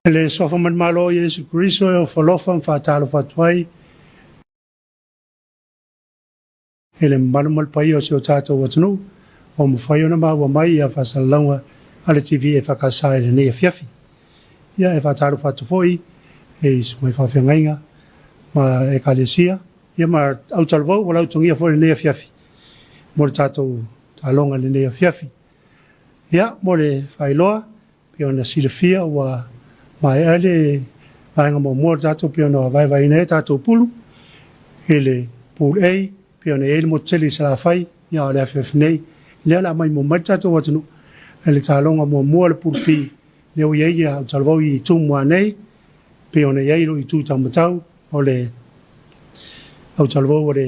I le suafa manumalo o Iesu Keriso e ofo alofa ma faatalofa atu ai i le mamalu ma le paia o si o tatou atunuu ua mafai ona maua mai ia faasalalauga a le TV EFKS i lenei afiafi. Ia e faatalofa atu foi i susuga i faafeagaiga ma Ekalesia ia ma autalavou ua lautogia foi i lenei afiafi mo le tatou taaloga i lenei afiafi. Ia mo le faailoa, Pei ona silafia ua maea le vaega muamua o le tatou pei ona vaevaeina ai tatou pulu i le Pool A, pei ona i ai le motu tele i Salafai, ia a o le afiafi nei, lea o le a maimoa mai le tatou atunuu i le taaloga muamua o le Pool B, lea ua i ai Autalavou i Tumua nei, pei ona i ai lou itu taumatau o le Autalavou o le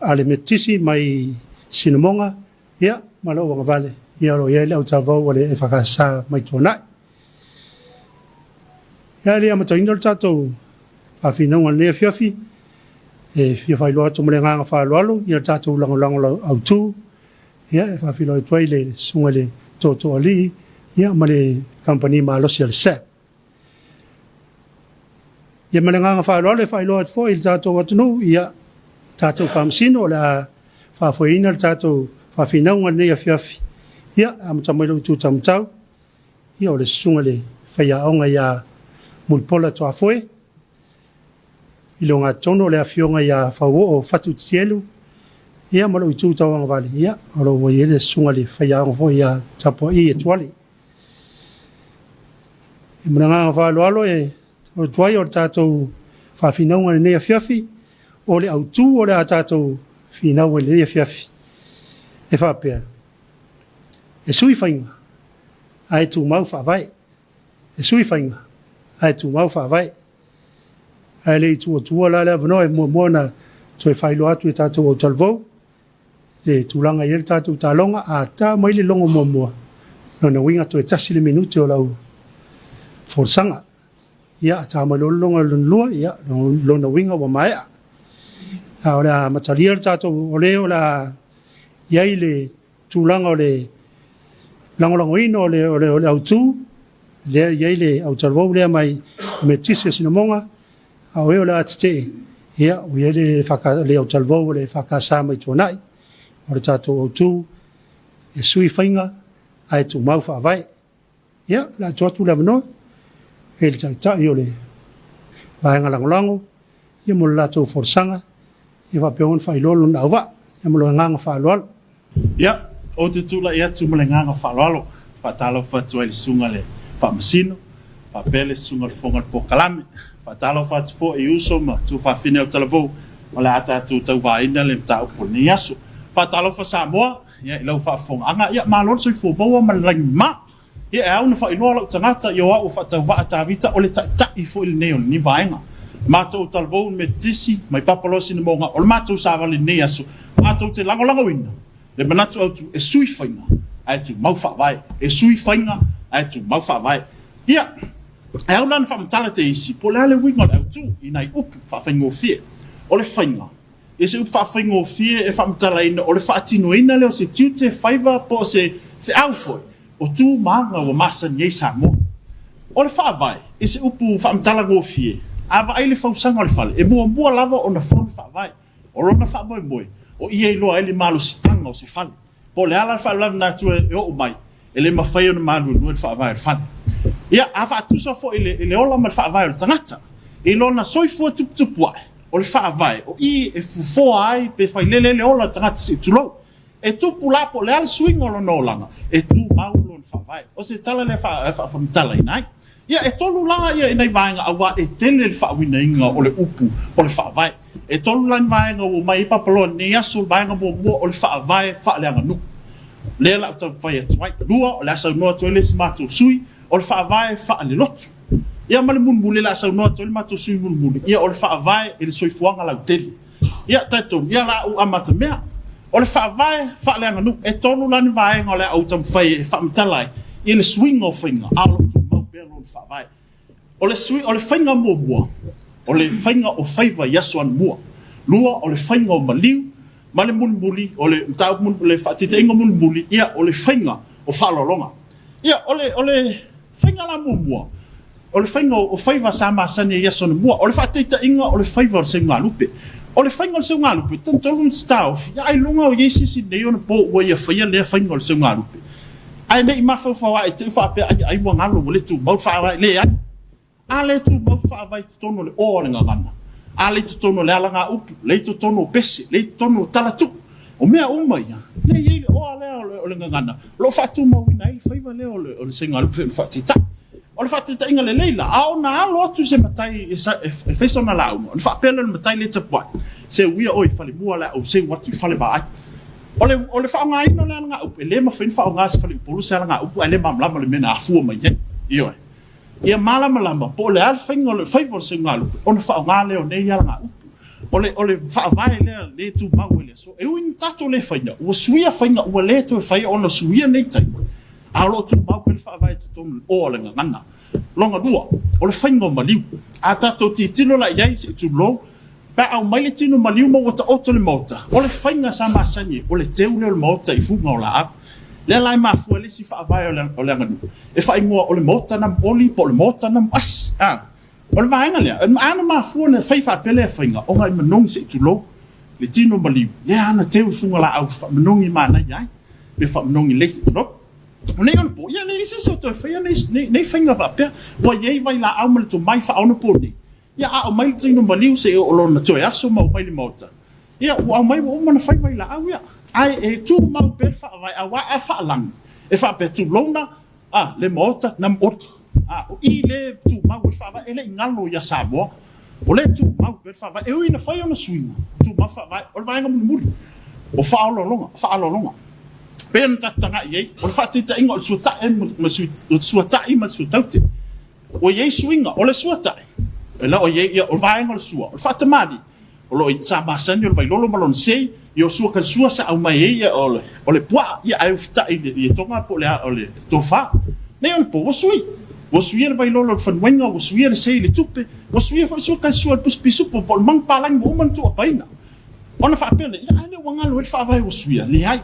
a le Metotisi mai Sinamoga, Ia, ma lou agavale, ia o lo o i ai le autavau a le EFKS mai Tuanai. Ia, e le i amataina le tatou faafinauga i lenei afiafi, e fia faailoa atu ma le agaga faaaloalo ia le tatou lagolago autu, ia e faafeiloai atu ai le susuga i le Tootooalii ia ma le kamupani malosi a le SAB. Ia ma le agaga faaaloalo e faailoa atu foi i le tatou atunuu, ia, tatou faamasino o le a faafoeina le tatou faafinauga i lenei afiafi. Ia, e amata mai lou itu taumatau, ia o le susuga i le faiaoga ia Mulipola Tuafoe, i le ogatotonu o le afioga ia Fauoo Fatu Titielu, ia ma lou itu tauagavale, ia, o lo o ua i ai le susuga i le faiaoga foi ia Tapuaii Etuale. Ia ma le agaga faaaloalo e atu ai o le tatou faafinauga i lenei afiafi, o le autu o le a tatou finau ai i lenei afiafi, e faapea, e sui faiga ae tumau faavae. E sui faiga ae tumau faavae. Ae le i tuuatua la le avanoa e muamua ona toe faailoa atu i tatou autalavou, le tulaga e i ai le tatou taaloga, a ta mai le logo muamua, lona uiga toe tasi le minute o lau folasaga. Ia, a ta mai loa le logo lona lua, ia, lona uiga ua maea. A o le a amatalia le tatou, o le o le a i ai le tulaga o le lagolagoina o le, o le, o le autu, lea e i ai le autalavou lea mai Metotisi o Sinamoga, A o e o le a tetee, ia, ua i ai le, le autalavou o le EFKS mai Tuanai, o le tatou autu, e sui faiga ae tumau faavae. Ia, o le a tuu atu le avanoa i le taitai o le vaega lagolago, ia mo le latou folasaga, ia faapea ona faailoa lona auvaa. Ia ma lou agaga faaaloalo. Ia, ou te tulai atu ma le agaga faaaloalo, e faatalofa atu ai i le Susuga i le Faamasino, faapea le Susuga i le Fofoga o le Polokalame. E faatalofa atu foi i uso ma tuafafine autalavou o le a tatou tauvaina le mataupu o lenei aso. Faatalofa Samoa, ia, i lau faafofogaaga, ia malo le soifua maua ma le lagi mama. Ia, e ao ona faailoa lou tagata, ia o au o Faatauvaa Tavita, o le taitai foi lenei o lenei vaega. Matou talavou i le Metotisi mai Papaloa Sinamoga, o le matou savali i lenei aso, matou te lagolagoina le manatu autu e sui faiga ae tumau faavae, e sui faiga ae tumau faavae. Ia, e ao la ona faamatala te isi po o le a le uiga o le autu i nai upu faafaigofie. O le faiga, i se upu faafaigofie e faamatalaina o le faatinoina lea o se tiute, faiva po o se feau foi o tu ma aga ua masani ai Samoa. O le faavae, i se upu faamatala-gofie, a vaai le fausaga o le fale, e muamua lava ona fau le faavae. O lona faamoemoe, o i e iloa ai le malosiaga o se fale. Po o le a la le faalavelave natura e oo mai, e le mafai ona maluelue le faavae o le fale. Ia, a faatusa foi i le ola ma le faavae o le tagata, i lona soifua tuputupu ae, o le faavae, o i e fofoa ai pe failele ai le ola o le tagata se i tulou. E tupu la po o le a le suiga o lona olaga, e tumau lona faavae. O se tala lea e faamatalaina ai. Ia, e tolu la ia i nai vaega auā e tele le faauigaina o le upu o le faavae. E tolu la ni vaega ua omai ai Papaloa i lenei aso, o le vaega muamua o le faavae faaleaganuu. Lea la ou taumafai atu ai. Lua, o le a saunoa atu ai le isi matou sui, o le faavae faalelotu. Ia ma le mulimuli o le a saunoa atu ai le matou sui mulimuli, ia o le faavae i le soifuaga lautele. Ia, talitonu, ia o le a ou amatamea. O le faavae faaleaganuu, e tolu la ni vaega o le a ou taumafai e faamatala ai i le suiga o faiga, a o lo o tumau pea lona faavae. O le sui, o le faiga muamua, o le faiga o faiva i aso anamua. Lua, o le faiga o maliu, ma le mulimuli, o le mataupu mulimuli, le faataitaiga mulimuli, ia, o le faiga o faaaloaloga. Ia, o le, o le faiga la muamua, O le faiga o faiva sa masani ai i aso anamua. O le faataitaiga o le faiva o le seugalupe. O le faiga o le seugalupe, talitonu i se taofi, ailoga o i ai se isi nei ona po ua ia faia lea faiga o le seugalupe. Ae ne i mafaufau ae te i faapea ai ai ua galo ua le tumau le faavae. Leai. A le tumau le faavae i totonu o le oa o le gagana, a lea i totonu o le alagaupu, lea i totonu o pese, lea i totonu o talatuu, o mea uma ia, lea e i ai le oa lea o le gagana, o lo o faatumauina ai le faiva lea o le seugalupe ma faataitai. O le faataitaiga lelei la, a ona alo atu se matai e fai sana lauga, ona faapea lea o le matai lea e tapuai, Seu ia oe i falemua o le a ou seu atu i falevaai. O le, o le faaaogaina o le alagaupu, e le mafai ona faaaoga e se faleupolu se alagaupu ae le malamalama i le mea na afua mai ai. Ioe. Ia malamalama po o le a le faiga o le faiva o le seugalupe ona faaaoga lea o nei alagaupu. O le, o le faavae lea le tumau ai i le aso. E ui ina tatou le faia, ua suia faiga ua le toe faia ona suia nei taimi, a o lo o tumau pea le faavae i totonu o le gagana. Lona lua, o le faiga o maliu. A tatou tilotilo la i ai, se i tulou, pe a aumai le tino maliu ma ua taoto i le maota, o le faiga sa masani ai, o le teu lea o le maota i fuga o laau. Lea la e mafua ai le isi faavae o le aganuu, e faaigoa o le maota na oli po o le maota na asi. O le vaega lea, a na mafua ona fai faapea lea faiga, ona e manogi se i tulou le tino maliu, lea na teu i fuga laau faamanogi manaia ai, pe faamanogi lelei se i tulou. O nei onapo, ia e leai se isi o toe faia nei faiga faapea. Ua i ai vailaau ma le tomai faaonaponei, ia a aumai le tino maliu seia oo lona toe aso ma aumai i le maota, ia ua aumai ua uma ona fai vailaau ia. Ae e tumau pea le faavae aua a faalagi e faapea tulouna a le maota na motu. A o i lea e tumau ai le faavae, e le i galo ia Samoa, o lea e tumau pea le faavae. E ui ina fai ona suiga, tumau le faavae. O le vaega mulimuli, o faaaloaloga, faaaloaloga. Pei ona tatou tagai i ai, o le faataitaiga o le suata'i ma le suata'i ma le suataute. Ua i ai suiga, o le suata'i, e la o i ai, ia, o le vaega o le sua, o le faatamalii, o lo o sa masani o le vailolo ma lona sei, ia o sua kalisua sa aumai ai ia o le, o le puaa, ia ae ufitai i le ietoga po o le, o le tofa. Nei ona po, ua sui. Ua suia le vailolo i le fanuaiga, ua suia le sei i le tupe, ua suia foi sua kalisua i le pusi pisupo po o le maga palagi ua uma ona tuuapaina. Ona faapea lea, ia ae le ua galo ai le faavae ua suia? Leai.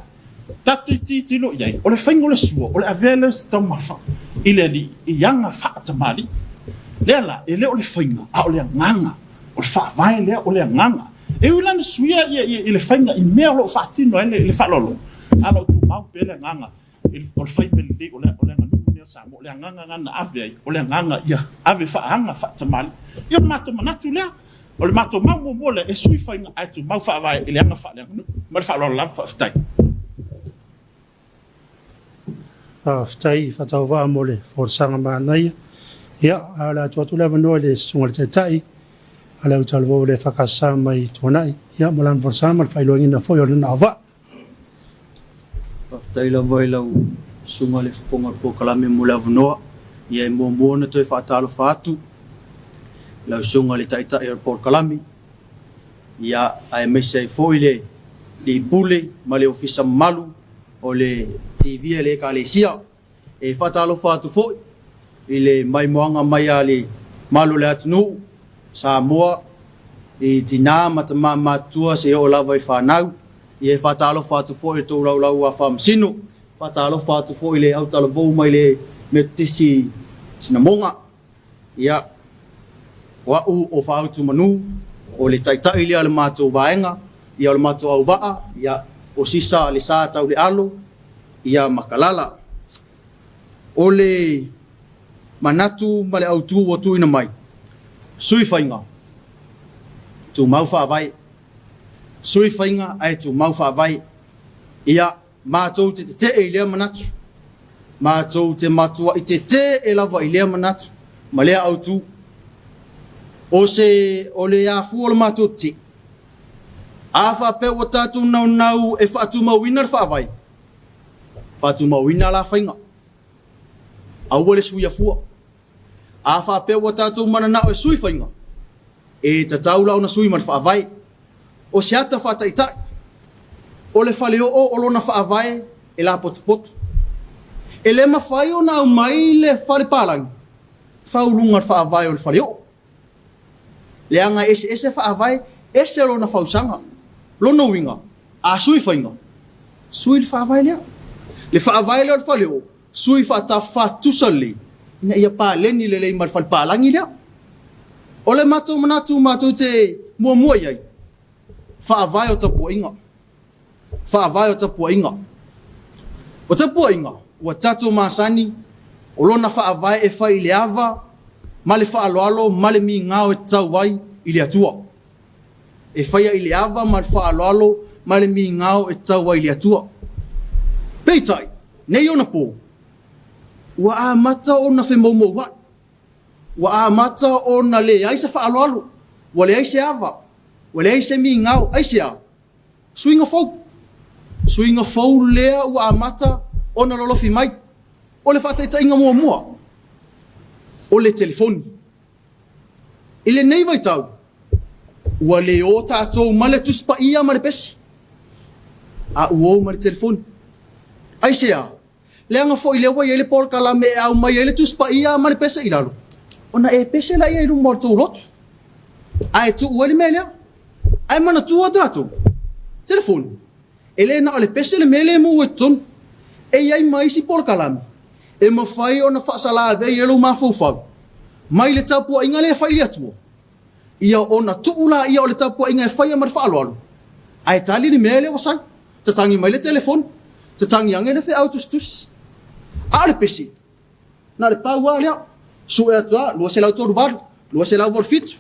Tatou te tilotilo i ai, o le faiga o le sua, o le avea lea o se taumafa i le alii i aga faatamalii. Lea la, e le o le faiga, a o le agaga. O le faavae lea, o le agaga. E ui la ina suia i le faiga i mea o lo o faatino ai le faaaloaloga, a o lo o tumau pea le agaga o le fai mea lelei, o le aganuu lenei o Samoa. O le agaga lena na ave ai, o le agaga ia ave faaagaga faatamalii. Ia o le matou manatu lea. O le matou mau muamua lea, e sui faiga ae tumau faavae i le aga faaleaganuu. Ma le faaaloalo lava, faafetai. Faafetai Faatauvaa mo le folasaga manaia. Ia, ae o le a tuu atu le avanoa i le Susuga i le Taitai a le Autalavou o le EFKS mai Tuanai, ia, mo lana folasaga ma le faailoaina foi o lana auvaa. Faafetai lava i lau Susuga i le Fofoga o le Polokalame mo le avanoa. Ia e muamua ona toe faatalofa atu i lau Susuga i le Taitai o le Polokalame, ia aemaise ai foi le Alii Pule ma le Ofisa mamalu o le TV a le Ekalesia. E faatalofa atu foi i le maimoaga mai a le malu o le atunuu Samoa i tina ma tama matutua seia oo lava i fanau. Ia e faatalofa atu foi i le tou laulau a Faamasino. Faatalofa atu foi i le autalavou mai le Metotisi Sinamoga. Ia, o a'u o Faautu Manu, o le taitai lea o le matou vaega, ia o le matou auvaa, ia o Sisa le sa tau le alo, ia ma Kalala. O le manatu ma le autu ua tuuina mai, sui faiga, tumau faavae, sui faiga ae tumau faavae. Ia, Matou te tetee i lea manatu. Matou te matuai tetee lava i lea manatu ma lea autu. O se, o le afua o le matou tetee, a faapea ua tatou naunau e faatumauina le Faavae, faatumauina la faiga. Aua le suia fua. A faapea ua tatou mananao e sui faiga, e tatau la ona sui ma le Faavae. O se ata faataitai, o le faleoo o lona faavae e lapotopoto. E le mafai ona aumai le fale palagi fau luga o le faavae o le faleoo, leaga e eseese faavae, ese lona fausaga. Lona uiga, a sui faiga, sui le faavae lea. Le faavae lea o le faleoo, sui faatafafa tutusa lelei. ina ia paleni lelei ma le fale palagi lea. O le matou manatu matou te muamua i ai, faavae o tapuaiga. Faavae o tapuaiga. O tapuaiga, ua tatou masani, o lona faavae e fai i le ava ma le faaaloalo ma le migao e tatau ai i le Atua. E faia i le ava ma le faaaloalo ma le migao e tatau ai i le Atua. Peitai, nei ona po, ua amata ona femoumouai, ua amata ona leai se faaaloalo, ua leai se ava, ua leai se migao. Aisea? Suiga fou. Suiga fou lea ua amata ona lolofi mai. O le faataitaiga muamua, o le telefoni. I lenei vaitau, ua le o tatou ma le Tusi Paia ma le pese, a ua o ma le telefoni. Aisea? Leaga foi lea ua i ai le polokalame e aumai ai le Tusi Paia ma le pese i lalo, ona e pese lea i luma o le tou lotu, ae tuu ai le mea lea. Ae manatua tatou, telefoni, e le na o le pese le mea lea e maua i totonu. E i ai ma isi polokalame e mafai ona faasalavei ai lou mafaufau mai le tapuaiga lea e fai i le Atua, ia ona tuu laia o le tapuaiga e faia ma le faaaloalo, ae tali le mea lea ua sau. Tatagi mai le telefoni, tatagi ane le feau tusitusi. A o le pese, na o le pau lava lea, sue atu lava, 238, 287,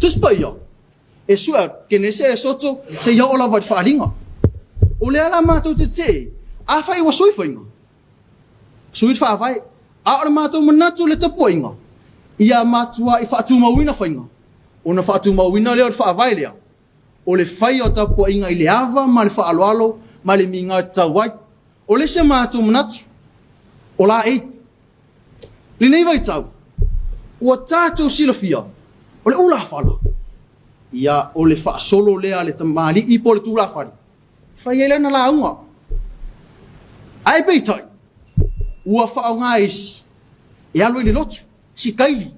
Tusi Paia, e sue atu, Kenese, Esoto, seia oo lava i le Faaaliga. O lea la matou te tetee, afai ua sui faiga, sui le faavae. A o le matou manatu i le tapuaiga, ia matuai faatumauina faiga, ona faatumauina lea o le faavae lea, o le faia o tapuaiga i le ava ma le faaaloalo ma le migao e tatau ai. O le isi a matou manatu, o laei. Lenei vaitau, ua tatou silafia, o le ulafala, ia, o le faasolo lea a le tamalii po o le tulafale, e fai ai lana lauga. Ae peitai, ua faaaoga e isi e alu ai i le lotu, sikaili,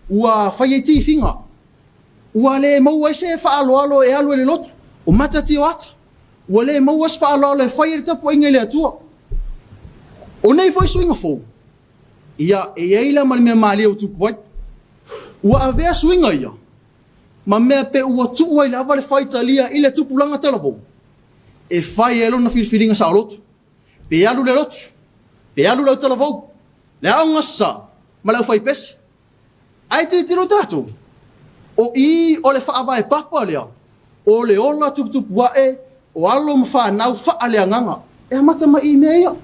ua fai ai tifiga, ua le maua ai se faaaloalo e alu ai i le lotu, o mata tioata, ua le maua se faaaloalo e fai ai le tapuaiga i le Atua. O nei foi suiga fou, ia, e i ai la ma le mea malie ua tupu ai. Ua avea suiga ia ma mea pe ua tuu ai lava le faitalia i le tupulaga talavou e fai ai lona filifiliga saoloto, pe alu i le lotu, pe alu i le autalavou, le aoga sa ma le aufaipese. Ae tilotilo tatou, o i o le faavae papa lea o le ola tuputupu ae o alo ma fanau faaleagaga e amata mai i mea ia.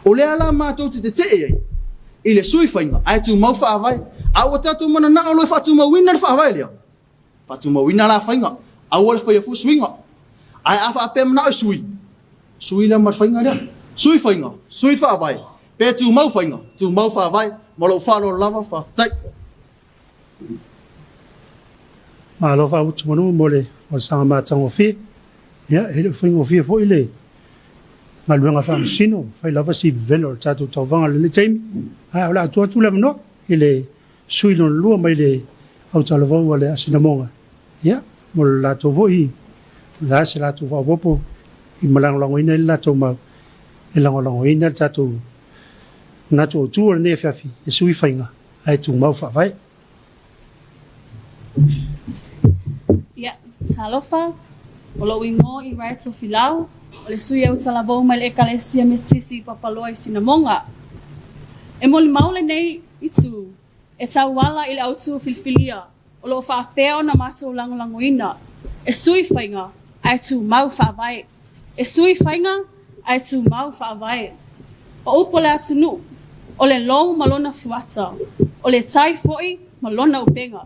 O lea la matou te tetee ai i le sui faiga ae tumau faavae. A ua tatou mananao loa e faatumauina le faavae lea, faatumauina la faiga, aua le faia fua suiga. Ae a faapea manao e sui, sui la ma le faiga lea. Sui faiga, sui le faavae, pe tumau faiga, tumau faavae. Ma lou faaaloalo lava, faafetai. Malo faagutu manu mo le folasaga matagofie. Ia, e le o faigofie foi le galuega faamasino, fai lava si vevela o le tatou tauvaga i lenei taimi. Ae o le a tuu atu le avanoa i le sui lona lua mai le autalavou a le Asinamoga, ia, mo le latou foi, o le a se latou faaopoopo i ma lagolagoina ai le latou mau e lagolagoina le tatou manatu autu o lenei afiafi e sui faiga ae tumau faavae. Ia, talofa, o lou igoa i Wright Tofilau, o le sui autalavou mai le Ekalesia Metotisi i Papaloa i Sinamoga. E molimau lenei itu e tauala i le autū filifilia o lo o faapea ona matou lagolagoina e sui faiga ae tumau faavae. E sui faiga ae tumau faavae. O upu a le atunuu, o le lou ma lona fuata, o le tai foi ma lona upega.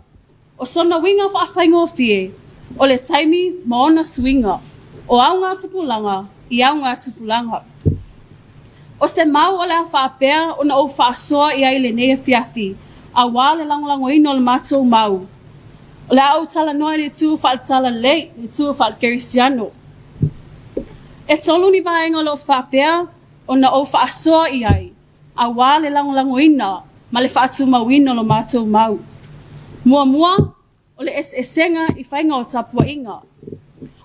O sona uiga faafaigofie, o le taimi ma ona suiga, o auga tupulaga i auga tupulaga. O se mau o le a faapea ona ou faasoa i ai lenei afiafi, aua le lagolagoina o le matou mau. O le a ou talanoa i le itu faale-talalelei, le itu faale-kerisiano. E tolu ni vaega o lo o faapea ona ou faasoa i ai, aua le lagolagoina ma le faatumauina o lo matou mau. Muamua, o le eseesega i faiga o tapuaiga.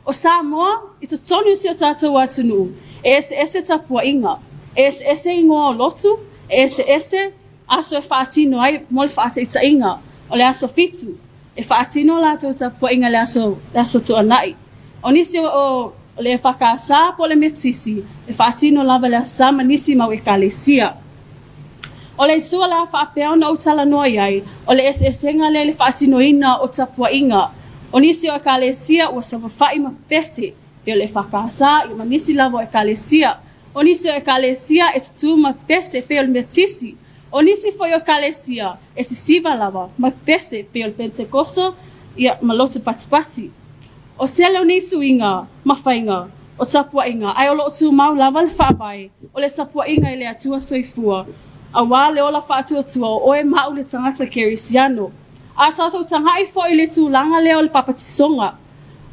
O Samoa, i totonu o si o tatou atunuu, e eseese tapuaiga, e eseese igoa o lotu, e eseese. aso e faatino ai mo le faataitaiga, o le aso Fitu, e faatino a latou tapuaiga i le aso le aso Tuanai. O nisi o le EFKS po o le Metotisi, e faatino lava i le aso Sa ma nisi mau Ekalesia. O le itu o le a faapea ona ou talanoa i ai, o le eseesega lea i le faatinoina o tapuaiga. O nisi o Ekalesia ua saofafai ma pepese, pei o le EFKS ma nisi lava o Ekalesia. O nisi o Ekalesia e tutū ma pepese pei o le Metotisi. O nisi foi o Ekalesia e sisiva lava ma pepese pei o le Penetekoso ia ma lotu patipati. O tele o nei suiga ma faiga o tapuaiga ae o lo o tumau lava le faavae o le tapuaiga i le Atua Soifua aua le ola faatuatua o oe ma au le tagata kerisiano. A tatou tagai foi i le tulaga lea o le papatisoga,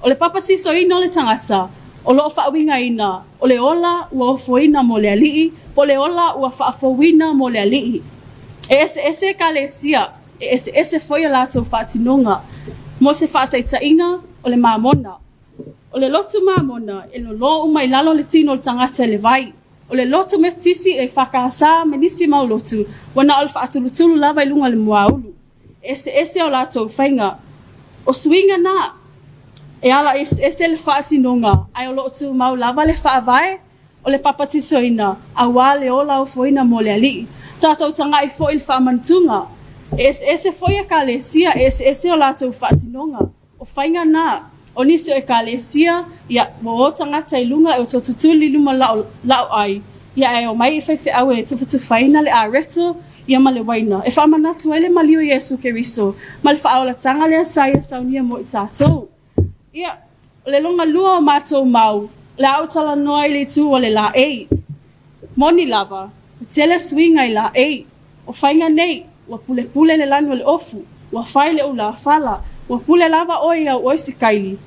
o le papatisoina o le tagata o lo o faauigaina o le ola ua ofoina mo le Alii po o le ola ua faafouina mo le Alii. E eseese Ekalesia, e eseese foi a latou faatinoga. Mo se faataitaiga, o le mamona. O le lotu mamona, e lolo uma i lalo le tino o le tagata i le vai. O le lotu Metotisi, e EFKS ma nisi mau lotu, ua na o le faatulutulu lava i luga o le muaulu. E eseese o latou faiga. O suiga na, e ala eseese le faatinoga, ae o lo o tumau lava le faavae o le papatisoina, aua le ola ofoina mo le Alii. Tatou tagai foi i le faamanutuga. E eseese foi Ekalesia, e eseese o latou faatinoga. O faiga na, o nisi o Ekalesia, ia, ua o tagata i luga e ototutuli i luma o laoai, ia ae omai i faifeau e tufatufaina le areto, ia ma le waina, e faamanatu ai le maliu o Iesu Keriso ma le faaolataga lea sa ia saunia mo i tatou. Ia, o le lona lua o matou mau, o le a ou talanoa i le itu o le laei. Moni lava, ua tele suiga i laei. O faiga nei, ua pulepule le lanu o le ofu, ua fai le ulafala, ua pule lava oe i au oisikaili.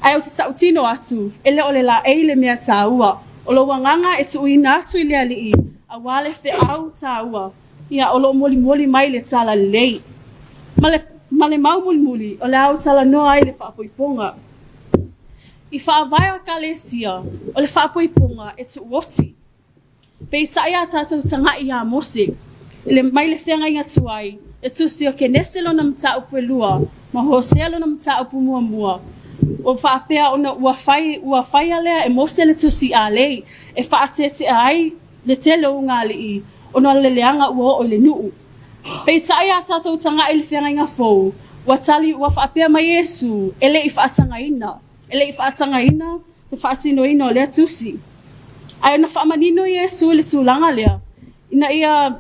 Ae ou te tautino atu, e le o le laei le mea taua. O lou agaga e tuuina atu i le Alii, aua le feau taua. Ia, o lo o molimoli mai le talalelei. Ma le, ma le mau mulimuli, o le a ou talanoa ai i le faapoipoga. I faavae o Ekalesia, o le faapoipoga e tuuoti. Peitai a tatou tagai iā Mose, i le, mai le feagaiga tuai, le tusi o Kenese lona mataupu e lua, ma Hosea lona mataupu muamua, ua faapea ona ua fai, ua faia lea e Mose le tusi alei e faatetea ai le tele o ugaalii ona o le leaga ua oo i le nuu. Peitai a tatou tagai i le feagaiga fou, ua tali ua faapea mai Iesu e le i faatagaina, e le i faatagaina le faatinoina o lea tusi. Ae na faamanino Iesu i le tulaga lea, ina ia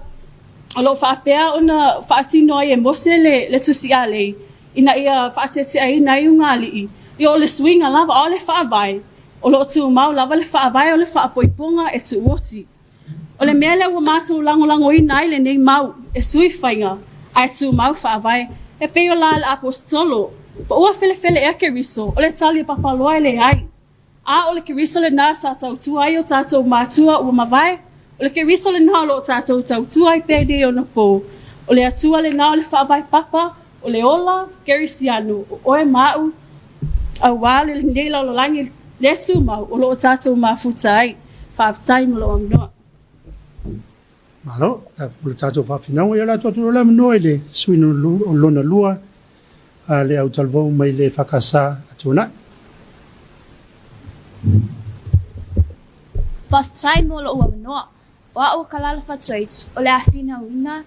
o lo o faapea ona faatino ai e Mose le, le tusi alei, ina ia faateteaina ai ugaalii, ia o le suiga lava, a o le faavae, O lo o tumau lava le faavae o le faapoipoga e tuuoti. O le mea lea ua matou lagolagoina ai lenei mau e sui faiga ae tumau faavae, e pei o la le Aposetolo, Po ua felefele ea Keriso, o le tali a Papaloa e leai. A o le Keriso lena sa tautua ai o tatou matua ua mavae, o le Keriso lena o lo o tatou tautua ai pea i nei ona po, o le Atua lena o le faavae papa, O le ola kerisiano o oe ma au, aua lenei lalolagi le tumau o lo o tatou mafuta ai. Faafetai mo lou avanoa. Malo, mo le tatou faafinauga. Ia o le a tuu atu loa le avanoa i le sui lona lua a le au talavou mai le EFKS a Tuanai. Faafetai mo lou avanoa. O au o Kalala Fatuaitu, o le a finauina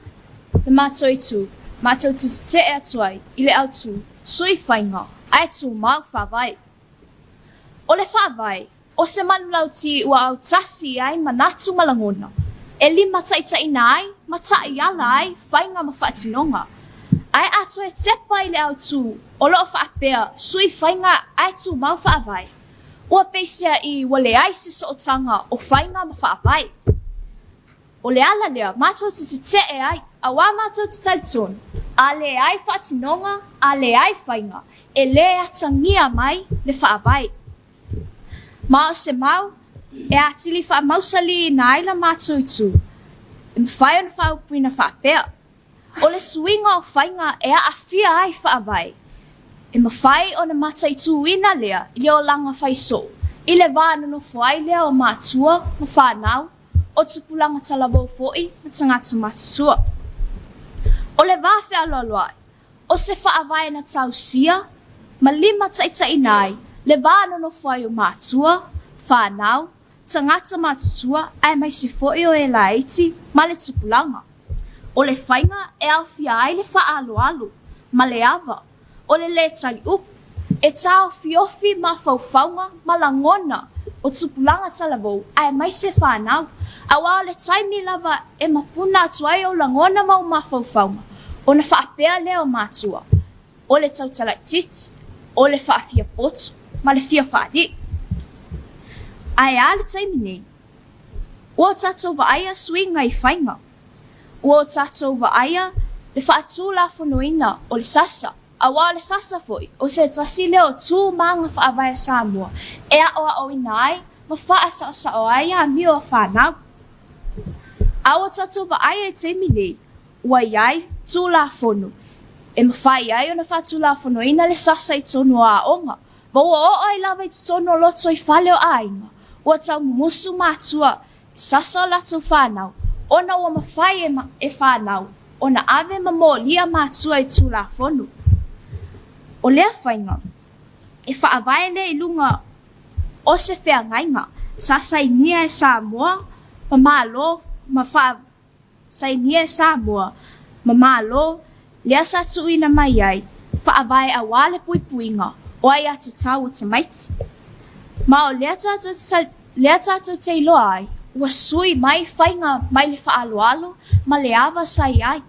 le matou itu, matou te tetee atu ai i le autu sui faiga ae tumau faavae. O le faavae, o se manulauti ua autasi i ai manatu ma lagona, e limataitaiina ai ma taiala ai faiga ma faatinoga. Ae a toe tepa i le autu o lo o faapea sui faiga ae tumau faavae, Ua peiseai ua leai se sootaga o faiga ma faavae. O le ala lea matou te tetee ai, auā matou te talitonu, a leai faatinoga, a leai faiga, e lē atagia mai le faavae. Ma o se mau e atili faamausalīina ai la matou itu, e mafai ona faaupuina faapea, O le suiga o faiga e aafia ai faavae, e mafai ona mataituina lea i le olaga fai soo i le wā nonofo ai lea o matua ma whanau, o tupulaga talavou foi ma tagata matutua. O le va fealoaloai, o se faavae na tausia ma limataitaiina ai le va nonofo ai o matua, fanau, tagata matutua aemaise foi o e laiti ma le tupulaga. O le faiga e aofia ai le faaaloalo ma le ava, o le lē tali upu, e taofiofi mafaufauga ma lagona o tupulaga talavou aemaise fanau, aua o le taimi lava e mapuna atu ai ou lagona ma ou mafaufauga, ona faapea lea o matua, o le tautala itiiti, o le faafia poto ma le fia faalii. Ae a le taimi nei? Ua o tatou vaaia suiga i faiga. Ua o tatou vaaia le faatulafonoina o le sasa, aua o le sasa foi o se tasi lea o tu ma aga faavae a Samoa e aoaoina ai ma faasaosao ai amio a fanau. A ua tatou vaaia i taimi nei, ua i ai Tulafono e mafai ai ona faatulafonoina le sasa i totonu o aoga, ma ua oo ai lava i totonu o loto i fale o aiga, ua tau mumusu matua i sasa o latou fanau, ona ua mafai e e fanau ona ave ma molia matua i Tulafono. O lea faiga, e faavae lea i luga o se feagaiga sa sainia e Samoa ma Malo ma Sainia e Samoa ma Malo lea sa tuuina mai ai faavae aua le puipuiga o aiatatau o tamaiti. Ma o lea tatou lea tatou te iloa ai ua sui mai faiga mai le faaaloalo ma le ava sa i ai.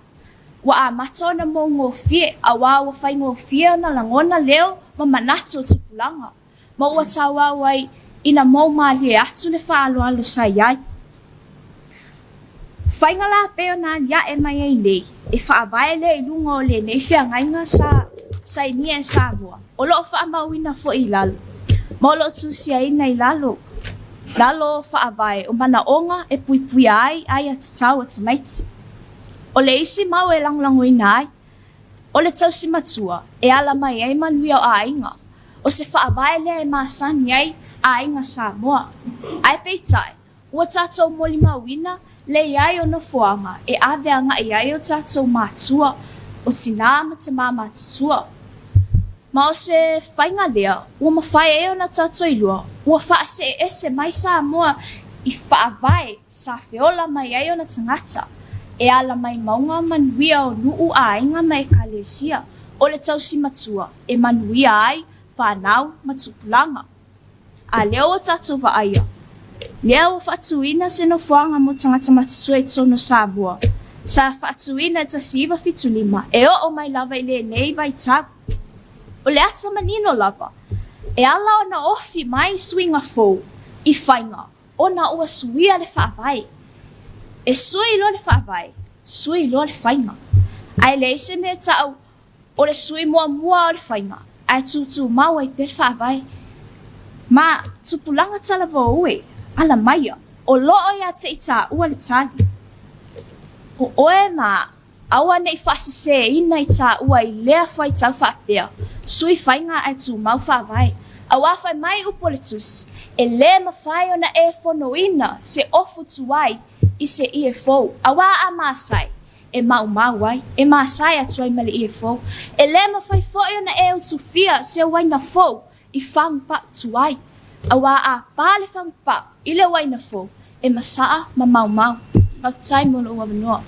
Ua amata ona mougofie aua ua faigofie ona lagona leo ma manatu o tupulaga. ma ua tauau ai ina mou mālie atu le faaaloalo sa i ai. Faiga la pei ona aliae mai ai nei, e faavae lea i luga o lenei feagaiga sa sainia e Samoa, o lo o faamauina foi i lalo, ma o lo o tusiaina i lalo lalo o faavae o manaoga e puipuia ai aiatatau a tamaiti. O le isi mau e lagolagoina ai, O le tausi matua e ala mai ai manuia o aiga, o se faavae lea e masani ai aiga Samoa. Ae peitai, ua tatou molimauina le i ai o nofoaga e ave agai ai o tatou matua, o tinā ma tamā matutua. Ma o se faiga lea ua mafai ai ona tatou iloa ua faasee ese mai Samoa i faavae sa feola mai ai ona tagata e ala mai mauga manuia o nuu aiga ma ekalesia o le tausi matua e manuia ai fanau ma tupulaga. A lea ua tatou vaaia, lea ua faatuina se nofoaga mo tagata matutua i totonu o Samoa, sa faatuina i 1975 e oo mai lava i lenei vaitau. O le ata manino lava, e ala ona ofi mai suiga fou i faiga ona ua suia le faavae. E sui loa le faavae, sui loa le faiga. Ae leai se mea e ta'u o le sui muamua o le faiga, ae tūtūmau ai pea le faavae. Ma tupulaga talavou e, ala maia, o loo ia te i tāua le tali. O oe ma a'u. Aua ne i faasesēina i tāua i lea faitau faapea, sui faiga ae tumau faavae. Auā fai mai upu o le Tusi, E lē mafai ona e fonoina se ofu tuai i se ie fou, auā a masae, e maumau ai, e masae atu ai ma le ie fou. E lē mafai foi ona e utufia se uaina fou i fagu pau tuai, auā a pā le fagu pau i le uaina fou, e masaa ma maumau. Faafetai mo lou avanoa.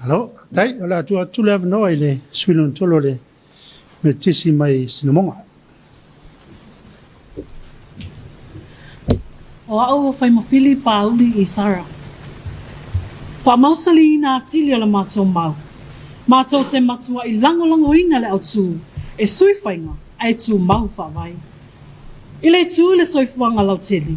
Malo, faafetai. O le a tuu atu le avanoa i le sui lona tolu o le Metotisi mai Sinamoga. O a'u o Faimafili Pāuli Isara. Faamausaliina atili o la matou mau. Matou te matua'i lagolagoina le autū e sui faiga ae tumau faavae. I le itu i le soifuaga lautele,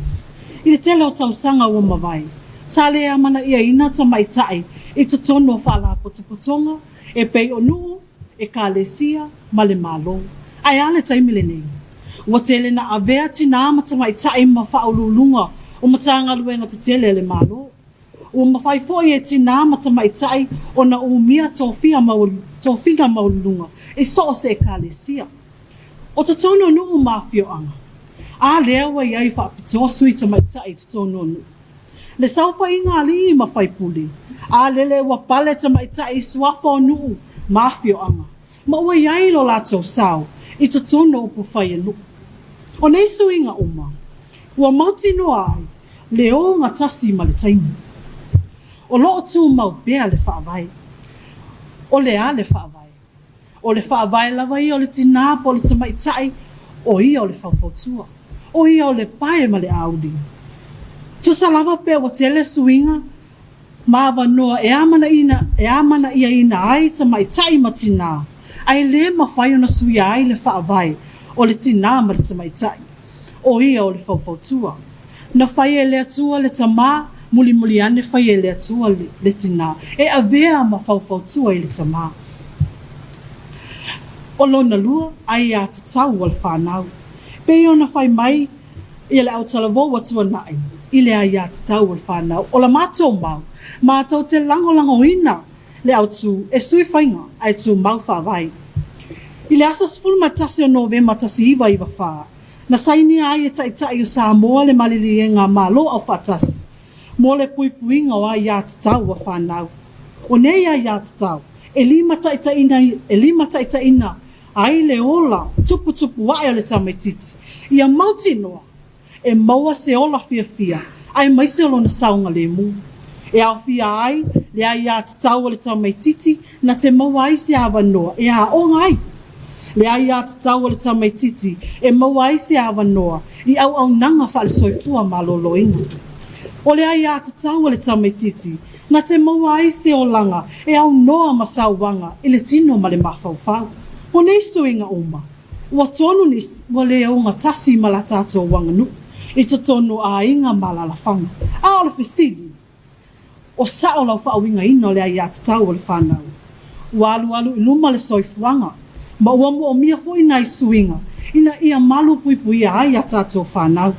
i le tele o tausaga ua mavae, sa le amana'iaina tamaita'i i totonu o faalapotopotoga e pei o nu'u, Ekalesia ma le Malo. Ae a le taimi lenei? Ua tele na avea tinā ma tamaita'i ma faauluuluga o Matagaluega tetele a le Malo. Ua mafai foi e tinā ma tamaita'i ona umia tofia tofiga maualuluga i so o se Ekalesia. O totonu o nuu ma afioaga, a lea ua i ai faapitoa sui tamaita'i i totonu o nuu. Le saofaiga alii ma faipule. A lele ua pale tamaitai i suafa o nuu ma afioaga, ma ua i ai lo latou sao i totonu o upufai a nuu. O nei suiga uma, ua mautinoa ai le ogatasi ma le taimi. O lo o tumau pea le Faavae. O le a le Faavae? O le Faavae lava ia o le tinā po o le tamaitai, o ia o le faufautua. O ia o le pae ma le auli. Tusa lava pe ua tele suiga ma avanoa e amanaia e amanaiaina ai tamaitai ma tinā, ae le mafai ona suia ai le Faavae o le tinā ma le tamaitai. O ia o le faufautua. Na fai e le Atua le tamā, mulimuli ane fai e le Atua le tinā, e avea ma faufautua i le tamā. O lona lua, aiatatau a le fanau. Pei ona fai mai ia le autalavou a Tuanai i le aiatatau a le fanau, o la matou mau, matou te lagolagoina le autu e sui faiga ae tumau faavae. I le aso 11 o Novema 1994, na sainia ai e Taitai o Samoa le Maliliega Malo Aufaatasi mo le Puipuiga o Aiatatau a Fanau. O nei aiatatau e limataitaiina e limataitaiina ai le ola tuputupu ae o le tamaitiiti ia mautinoa e maua se ola fiafia aemaise o lona saogalemu. E aofia ai le aiatatau a le tamaitiiti na te maua ai se avanoa e aoga ai, le aiatatau a le tamaitiiti e maua ai se avanoa i auaunaga faale-soifua maloloina. O le aiatatau a le tamaitiiti na te maua ai se olaga e aunoa ma sauaga i le tino ma le mafaufau. O nei suiga uma, Ua tonu nisi ua le ogatasi ma la tatou aganuu i totonu o aiga ma alalafaga. A o le fesili, o sao lau faauigaina o le aiatatau o le fanau? Ua alualu i luma le soifuaga, ma ua moomia foi nai suiga ina ia malupuipuia ai a tatou fanau.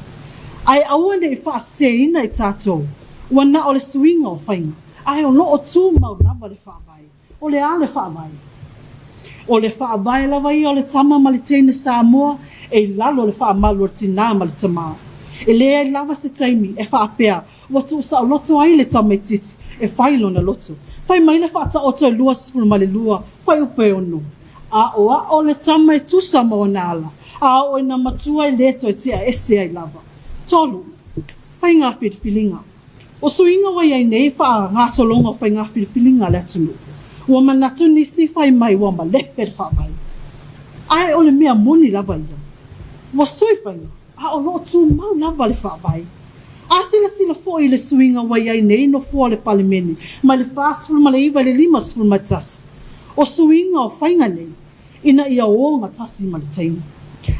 Ae aua ne i faaseseina i tatou, ua na o le suiga o faiga, ae o lo o tumau lava le faavae. O le a le faavae? O le faavae lava ia o le tama ma le teine Samoa e i lalo o le faamalu o le tinā ma le tamā. E leai lava se taimi e faapea ua tuusaoloto ai le tamaitiiti e fai lona loto. Fai mai le Faataoto e 22, fuaiupu e 6. Aoao le tama e tusa ma ona ala, a oo ina matua e le toe tea ese ai lava. 3. Faiga filifiliga. O suiga ua i ai nei faagasologa o faiga filifiliga a le atunuu, ua manatu nisi fai mai ua malepe le faavae. Ae o le mea moni lava ia, ua sui faiga, a o lo o tumau lava le faavae. A silasila foi i le suiga ua i ai nei nofoa o le Palemene mai le 49 i le 51, o suiga o faiga nei, ina ia ogatasi ma le taimi.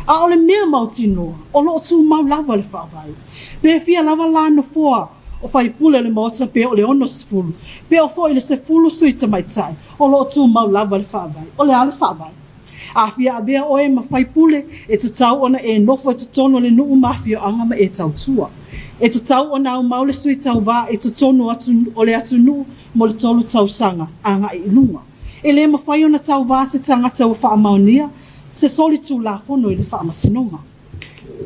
A o le mea mautinoa, o lo o tumau lava le Faavae. Pe fia lava la nofoa o faipule o le Maota pe o le 60, pe o foi le 10 sui tamaitai, o lo o tumau lava le Faavae. O le a le Faavae? A fia avea oe ma faipule, e tatau ona e nofo i totonu o le nuu ma afioaga ma e tautua. E tatau ona aumau le sui tauva i totonu o le atunuu mo le tolu tausaga agai i luga. E le mafai ona tauva se tagata ua faamaonia se solitulafono i le Faamasinoga.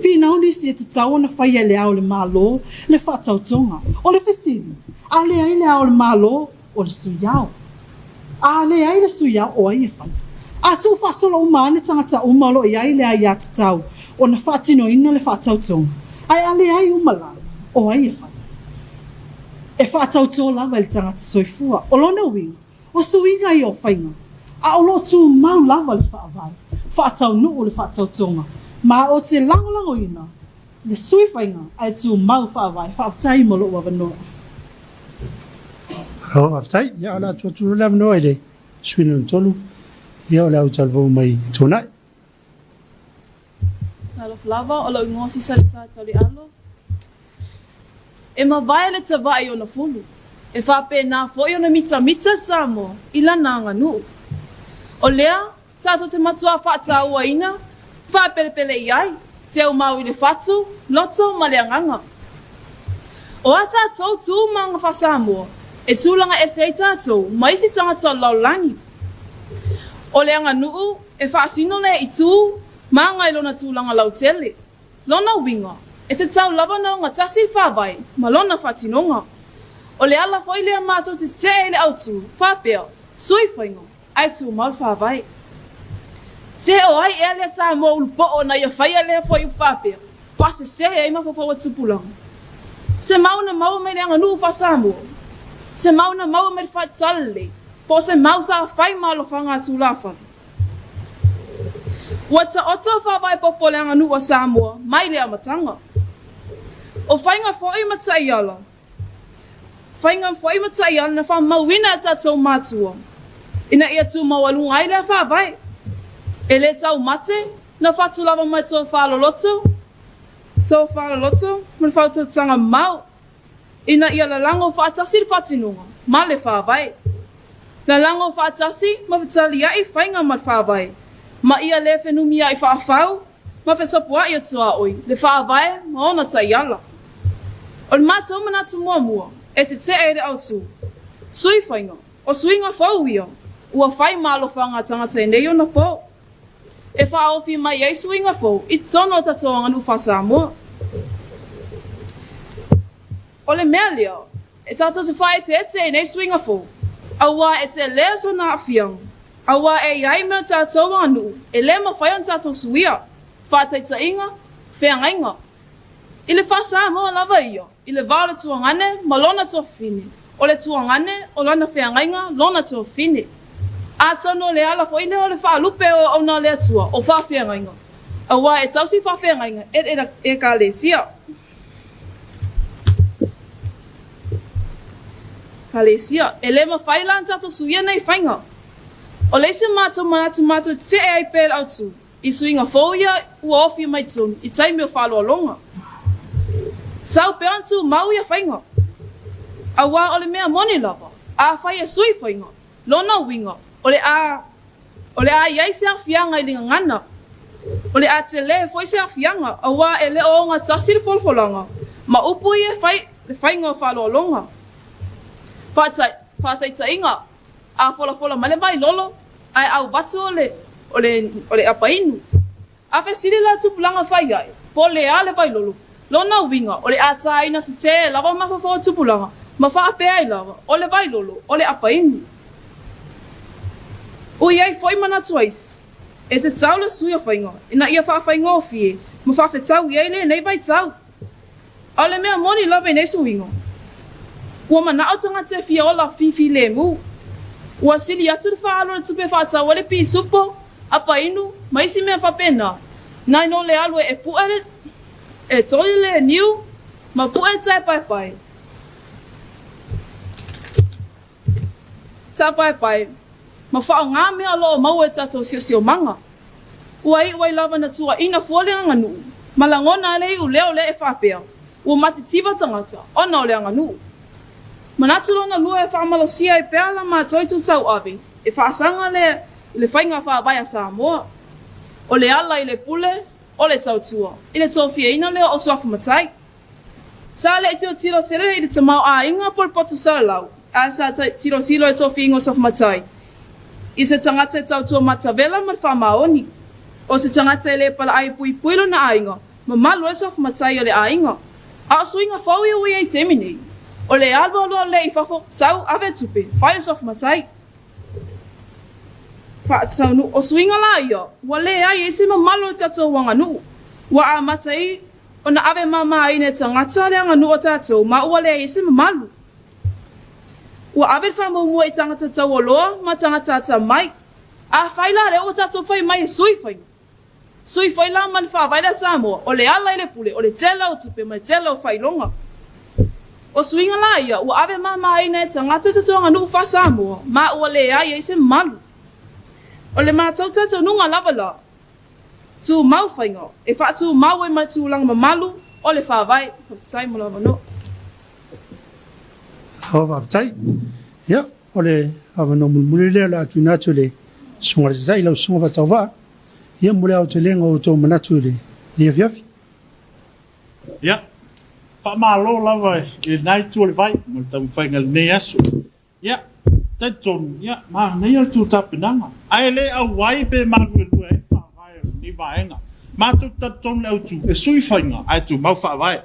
Finau nisi e tatau ona faia e Le Ao o le Malo le faatautoga. O le fesili, a leai Le Ao o le Malo, o le Sui Ao? A leai le Sui Ao, o ai e faia? A tuufaasolo uma ane tagata uma o lo o i ai le aiatatau ona faatinoina le faatautoga, ae a leai uma la, o ai e faia? E faatautō lava i le tagata soifua. O lona uiga, O suiga ia o faiga, a o lo o tumau lava le faavae, faataunuu le faatautoga, ma o te lagolagoina le sui faiga ae tumau faavae. Faafetai mo lou avanoa. Malo faafetai. Ia, o le a tuu atu loa le avanoa i le sui lona tolu, ia o le autalavou mai Tuanai. Talofa lava, o lou igoa o Sisalesa Taulialo. E mavae le tavae i ona fulu, e faapena foi ona mitamita Samoa i lana aganuu. O lea tatou te matuā faatauaina, faapelepele i ai, te aumau i le fatu, loto ma le agaga. O a tatou tu ma aga faa-Samoa, e tulaga ese ai tatou ma isi tagata o le lalolagi. O le aganuu e faasino lea i tu ma aga i lona tulaga lautele. Lona uiga, e tatau lava ona ogatasi le faavae ma lona faatinoga. O le ala foi lea matou te tetee i le autu, faapea, sui faiga, ae tumau le Faavae. Se o ai ea lea Samoa ulupoo na ia faia lea fuaiupu faapea, faasese ai mafaufau a tupulaga? Se mau na maua mai le aganuu faa-Samoa? Se mau na maua mai le faatalalelei? Po o se mau sa fai ma alofaga a tulafale? Ua taoto faavae popo le aganuu a Samoa mai le amataga. O faiga foi ma taiala, faiga foi ma taiala na faamauina e tatou matua ina ia tumaualuga ai lea faavae. E le taumate na fatu lava mai tofa loloto, tofa loloto ma le faautautaga mamao. Ina ia lalago faatasi le faatinoga ma le Faavae. Lalago faatasi ma fetaliai faiga ma le Faavae, ma ia le fenumiai faafau ma fesopoai o tuaoi le Faavae ma ona taiala. O le matou manatu muamua e tetee i le autu, sui faiga, o suiga fou ia ua fai ma alofaga a tagata i nei ona po. E faaofi mai ai suiga fou i totonu o tatou aganuu faa-Samoa. O le mea lea, e tatou te faaeteete i nei suiga fou, auā e tele sona aafiaga, auā e i ai mea tatou aganuu e le mafai ona tatou suia, faataitaiga, feagaiga. I le faa-Samoa lava ia, i le va o le tuagane ma lona tuafafine, o le tuagane o lana feagaiga lona tuafafine. Atonu o le ala foi lea o le faalupe o auauna a le Atua o faafeagaiga, auā e tausi faafeagaiga e le Ekalesia. Ekalesia. E le mafai la ona tatou suia nei faiga. O le isi o matou manatu matou te tetee ai pea i le autu, I suiga fou ia ua ofi mai tonu i taimi o faaaloaloga. Sau pea ona tumau ia faiga. Auā o le mea moni lava, afai e sui faiga, lona uiga, o le a, o le a i ai se aafiaga i le gagana. O le a tele foi se aafiaga, auā e le o ogatasi le folafolaga ma upu ia e fai le faiga o faaaloaloga. Faataitaiga, A folafola mai le vailolo, ae auvatu o le, o le, o le apainu. A fesili la tupulaga fai ae, po o le a le vailolo, lona uiga, o le a tāina sesē lava mafaufau o tupulaga, ma faapea ai lava, o le vailolo, o le apainu. Ua i ai foi manatu a isi, e tatau le sui o faiga ina ia faafaigofie ma faafetau i ai lenei vaitau. A o le mea moni lava i nei suiga, ua manao tagata e fia ola fifilemu. Ua sili atu le faaalu o le tupe e faatau ai le pisupo, apainu, ma isi mea faapena, nai no le alu e pue le, e toli le niu ma pue le taepaepae. Tāpaepae, ma faaaoga mea o lo o maua i tatou siosiomaga. Ua iu ai lava na tuuaina fua le aganuu, ma lagona ai le iuleo lea e faapea, ua matitiva tagata ona o le aganuu. Manatu lona lua e faamalosia ai pea la matou itu tauave e faasaga le i le faiga faavae a Samoa. O le ala i le pule, o le tautua, i le tofiaina lea o Suafa Matai. Sa le i tilotilo tele i le tamaoaiga po o le poto salalau, ae sa tilotilo e tofiga o Safamatai i se tagata e tautua matavela ma le faamaoni. O se tagata e le palaai e puipui lona aiga, mamalu ai Safamatai o le aiga. A o suiga fou ia ua i ai i taimi nei, o le alu alu lea i fafo, sau, ave tupe, fai o Safamatai. Faataunuu, o suiga la ia, ua leai ai se mamalu o le tatou aganuu. Ua amata ai ona ave māmāina e tagata le aganuu a tatou ma ua leai ai se mamalu. Ua ave le faamuamua i tagata taualoa ma tagata atamai. Afai la lea ua tatou fai mai e sui faiga, sui foi la ma le faavae lea Samoa, o le ala i le pule, o le tele o tupe ma le tele o faailoga. O suiga la ia ua ave māmāina e tagata tatou aganuu faa-Samoa ma ua leai ai se mamalu. O le matou talitonuga lava la, Tumau faiga e faatumau ai ma le tulaga mamalu o le Faavae. Faafetai mo le avanoa. Malo faafetai. Ia, o le avanoa mulimuli lea o le a tuuina atu i le Susuga i le Taitai, lau Susuga Faatauvaa, ia mo le aotelega o outou manatu i lenei afiafi. Ia, faamalo lava i lena itu o le vai mo le taumafaiga i lenei aso. Ia, talitonu, ia, manaia le tou tapenaga, ae le auai pe maluelue ai le faavae o lenei vaega. Matou te talitonu le autu, e sui faiga ae tumau faavae.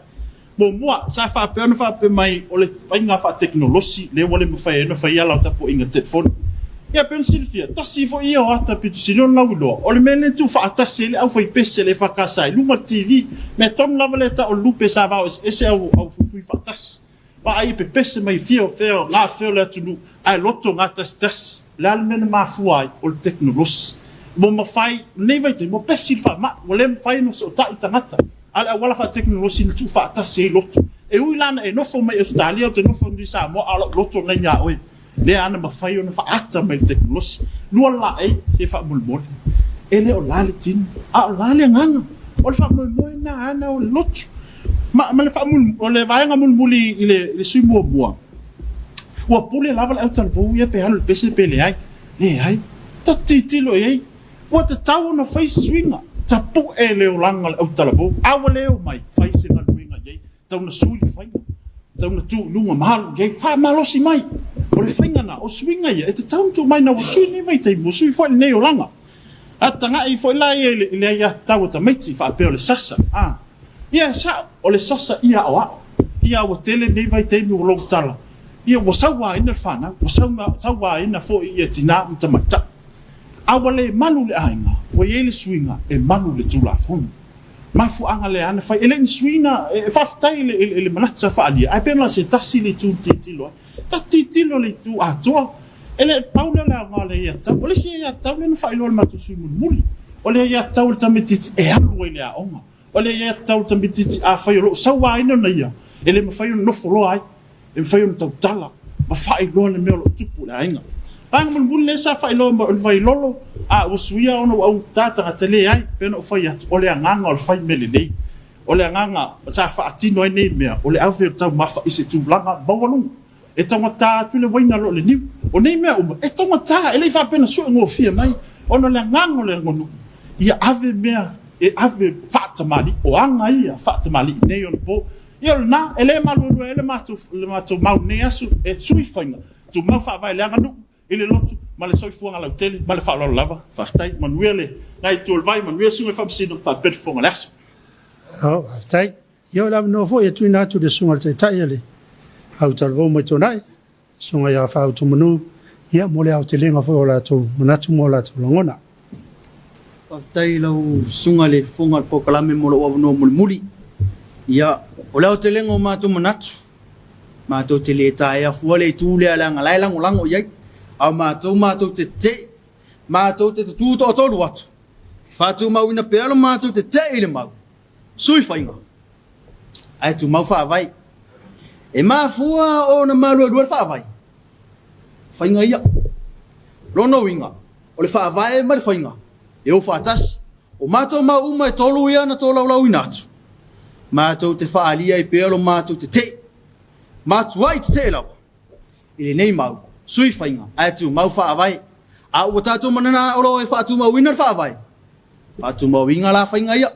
Muamua, sa faapea ona faapea mai o le faiga faatekonolosi lea ua le mafai ai ona fai ala o tapuaiga telefoni. Ia pei ona silafia, tasi foi ia o ata pito sili ona lauiloa, o le mea lea na tuufaatasi ai le aufaipese a le EFKS i luga o le TV. Mea tonu lava lea e tau o le lupe sa vao eseese au fuifui faatasi. Vaai e pepese mai fia o fea o gafea o le atunuu ae loto gatasitasi. O le a le mea na mafua ai? O le tekonolosi. Ua mafai, lenei vaitaimi, ua pesi le faamai, ua le mafai ona fesootai tagata. A o le auala faatekonolosi na tuufaatasi ai loto. E ui la na e nofo mai Ausetalia, ou te nofo atu i Samoa, a o lau loto lena ia oe. Lea lava na mafai ona faaata mai le tekonolosi. Lua laei, se faamolemole, e le o la le tino, a o la le agaga. O le faamoemoe lena ana o le lotu. Ma, ma le, o le vaega mulimuli i le, i le sui muamua, ua pule lava le autalavou ia pe alu i le pese pe leai. Leai, tatou tilotilo i ai, ua tatau ona fai suiga, tapue le olaga o le autalavou, a ua le omai, fai se galuega i ai. Tau na sui le faiga, tau na tuu i luga ma alu i ai, faamalosi mai. O le faiga na, o suiga ia e tatau ona tuu mai ina ua sui lenei vaitaimi, ua sui foi lenei olaga. A taga'i foi la ia i le aiatatau a tamaiti, faapea o le sasa, a. Ia, e sa'o, o le sasa ia aoao. Ia, ua tele lenei vaitaimi ua lou tala, ia ua sauaina le fanau, ua sauaina foi ia tinā ma tamaitai. A ua le malu le aiga, ua i ai le suiga e malu le Tulafono. Mafuaaga lea na fai, e le i ni suiga, e faafetai i le manatu sa faaalia, ae pei ona se tasi le itu na tilotilo ai. Tatou tilotilo i le itu atoa, e le pau lea o le aoga o le aiatatau. O le isi aiatatau lea na faailoa e le matou sui mulimuli, o le aiatatau a le tamaitiiti e alu ai i le aoga. O le aiatatau a le tamaitiiti afai o lo o sauaina ona ia, e le mafai ona nofo loa ai. e mafai ona tautala ma faailoa le mea o lo o tupu i le aiga. Vaega mulimuli lea sa faailoa mai o le vailolo, a ua suia ona ua augata tagata, leai, pei ona ou fai atu, o le agaga o le fai mea lelei. O le agaga sa faatino ai nei mea, o le ave o le taumafa i se tulaga maualuga. E taugata atu le uaina lo le niu. O nei mea uma, e taugata, e le i faapea na sue gofie mai, ona o le agaga o le aganuu, ia ave mea e ave faatamalii, o aga ia faatamalii nei ona po. Ia o lena, e le maluelue ai le matou, le matou mau i lenei aso, e sui faiga, tumau faavae i le aganuu, i le lotu, ma le soifuaga lautele, ma le faaaloalo lava. Faafetai, manuia lena itu o le vai, manuia susuga i Faamasino, faapea le fofoga o le aso. Malo, faafetai. Ia o le avanoa foi e tuuina atu i le susuga i le Taitai o le Au Talavou mai Tuanai, Susuga ia Faautumanu, ia mo le aotelega foi o latou manatu ma o latou lagona. Faafetai i lau Susuga i le Fofoga o le Polokalame mo lou avanoa mulimuli. Ia, o le aotelega o matou manatu, matou te le taea fua le itu lea leaga la e lagolago i ai, a o matou matou te tetee, matou te tutū toatolu atu, e faatumauina pea lo matou tetee i le mau, sui faiga. Ae tumau faavae. E mafua ona maluelue le faavae, faiga ia. Lona uiga, o le faavae ma le faiga, e o faatasi. O matou mau uma e tolu ia na tolaulauina atu, matou te faaalia ai pea lo matou tetee, matuai tetee lava i lenei mau sui faiga ae tumau faavae. A ua tatou manana o lo o e faatumauina le faavae, faatumauina la faiga ia.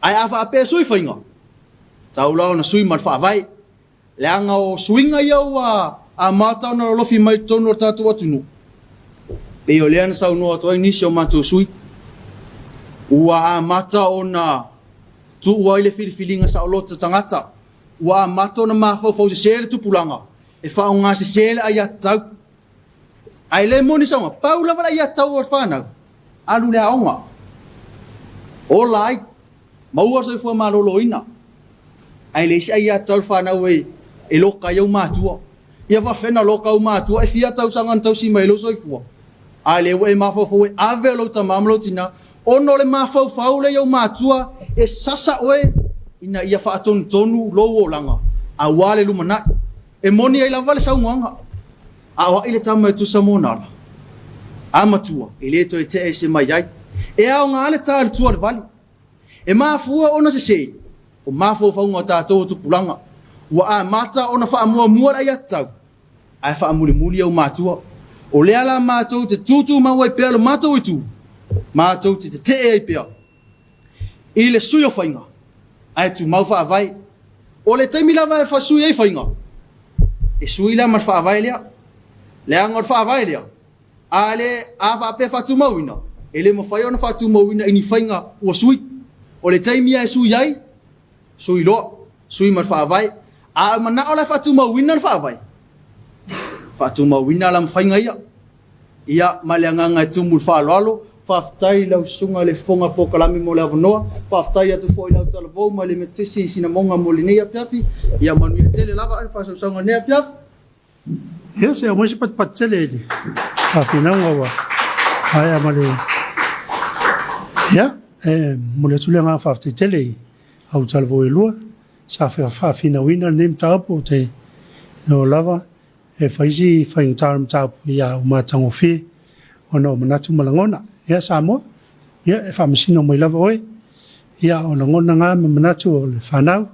Ae a faapea e sui faiga, tau la ona sui ma le faavae, leaga o suiga ia ua amata ona lolofi mai i totonu o le tatou atunuu. Pei o lea na saunoa atu ai nisi o matou sui, ua amata ona tuu ai le filifiliga saolota tagata, ua amata ona mafaufau sese le tupulaga e faaaoga sese le aiatatau. Ae le moni saunoaga, pau lava le aiatatau a le fanau, alu i le aoga, ola ai, maua le soifua maloloina. Ae leai se aiatatau a le fanau e, e loka ai ou matua. Ia faafefea ona loka ou matua, e fia tausaga na tausi mai ai lou soifua? A lea ua e mafaufau e ave lou tama ma lou tina, ona o le mafaufau lea i ou matua, e sasa oe ina ia faatonutonu lou olaga aua le lumanai. E moni ai lava le saunoaga, a o ai le tama e tusa mo ona ala? A matua, e le toe tea ese mai ai. E aoga le ta i le tua o le vali. E mafua ona sese, o mafaufauga o tatou o tupulaga. Ua amata ona faamuamua le aiatatau, ae faamulimuli ou matua. O lea la matou te tutumau ai pea lo matou itu, matou te tetee ai pea i le sui o faiga, ae tumau faavae. O le taimi lava e sui ai faiga, e sui la ma le faavae lea. Leaga o le faavae lea, a le a faapea faatumauina, e le mafai ona faatumauina i ni faiga ua sui. O le taimi lava e sui ai, sui loa. Sui ma le Faavae. A e manao la e faatumauina le Faavae, faatumauina la ma faiga ia. Ia, ma le agaga e tumu i le faaaloalo, faafetai i lau Susuga i le Fofoga Polokalame mo le avanoa, faafetai atu foi i lau talavou mai le Metotisi i Sinamoga mo lenei afiafi. Ia manuia tele lava le faasausauga i lenei afiafi. Ia, se aumai se patupatu tele i le faafinauga ua maea ma le... Ia, e momoli atu le agaga faafetai tele i au talavou e lua sa faafinauina lenei mataupu. Ou te iloa lava e fai si faigata o le mataupu, ia ua matagofie ona o manatu ma lagona. Ia Samoa, ia e faamasino mai lava oe. Ia o lagona na ma manatu o le fanau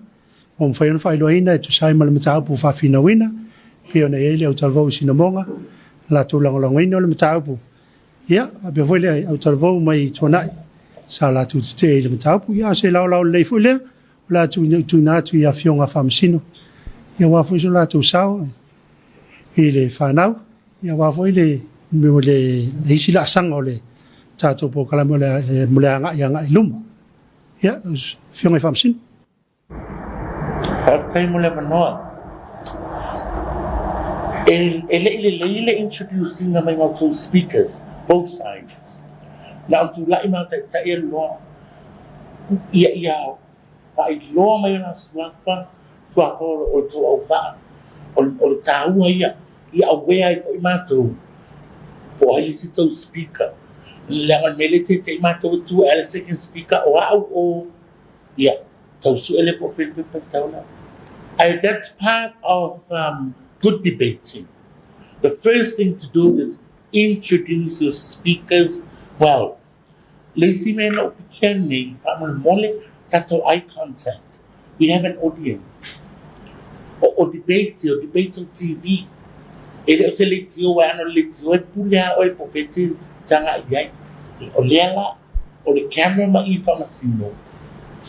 ua mafai ona faailoaina e tusa ai ma le mataupu faafinauina, pei ona i ai le autalavou i Sinamoga, latou lagolagoina o le mataupu. Ia, faapea foi le autalavou mai Tuanai sa latou tetee i le mataupu. Ia, a o se laolao lelei foi lea, o le a tuuina atu i Afioga Faamasino, ia aua foi so latou sao i le fanau, ia aua foi le isi laasaga o le tatou polokalame mo le agai i luma. Ia, lau Afioga i Faamasino. Faafetai mo le avanoa. E le i lelei le introduce ina mai o outou speakers, both sides. Na o tulai ma taitai alu loa ia faailoa mai ona suafa, suafa o le tou auvaa. O le taua ia, ia aware ai foi matou po o ai le isi tou speaker. Leaga o le mea lea e teitei matou e tu ae le second speaker o au o ia tau sue le po o fea le tauna. That's part of good debating. The first thing to do is introduce your speakers well. Le isi mea na ou pikia nei, faamolemole tatou eye contact. We have an audience. O debate, o debate o TV. E le o se leitio e ano le leitio e pule a oe po o fea e te tagai i ai. O lea la, o le camera ma i faamasino,